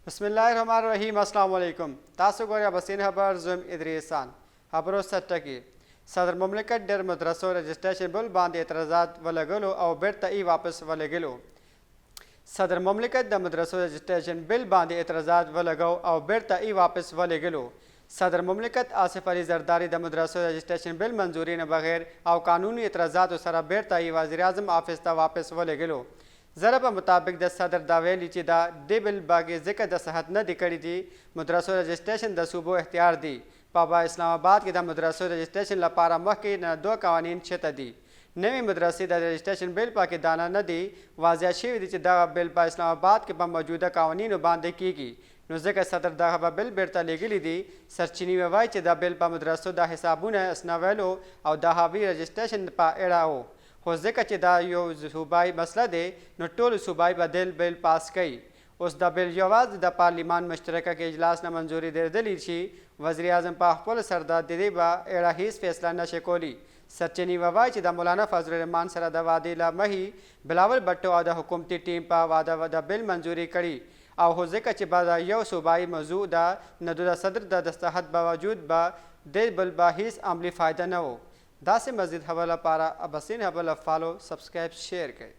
بسم الله الرحمن الرحیم. السلام علیکم. تاسو ګورئ اباسین خبر، زم ادریسان. خبرو سرټکی: صدر مملکت ډېر مدرسو رجسټریشن بل باندې اعتراضات ولګلو او بیرته ای واپس ولګلو. صدر مملکت د مدرسو رجسټریشن بل باندې اعتراضات ولګو او بیرته ای واپس ولګلو. صدر مملکت آصف علي زرداري د مدرسو رجسټریشن بل منظوري نه بغیر او قانوني اعتراضاتو سره بیرته ای وزیراعظم آفس ته واپس ولګلو. زره په مطابق د صدر دا ویلي چې دا دې بل باګې ځکه دستخط نه دي کړي چې مدرسو رجسټریشن د صوبو اختیار دي. په اسلام اباد کې د مدرسو رجسټریشن لپاره مخکې نه دوه قوانین شته دي. نوې مدرسې د رجسټریشن بل پکې دانه نه دي واضح شوي دي چې دغه بل په اسلام اباد کې په موجوده قوانینو باندې کیږي، نو ځکه صدر دغه به بل بیرته لیږلي دي. سرچینې وایي چې دا بل په مدرسو د حسابونه اسنویلو او د هغوی رجسټریشن په اړه و، خو ځکه چې دا یو صوبایي مسله دی نو ټول صوبایي به دل بل پاس کوي. اوس دا بل یوازې د پارلیمان مشترکه کې اجلاس نه منظوري درېدلی چې وزیراعظم په خپل سر د دې به اړه هیڅ فیصله نشي کولی. سرچینې وایي چې د مولانا فضل الرحمان سره د وعدې له مخې بلاول بټو او د حکومتي ټیم په وعده د بل منظوري کړي او خو ځکه چې به دا یو صوبایي موضوع ده نو د صدر د دستخط باوجود به دې بل به هیڅ عملي فایده نه و. داسې مزید خبر لپاره اباسین خبر له follow، subscribe، share کړئ.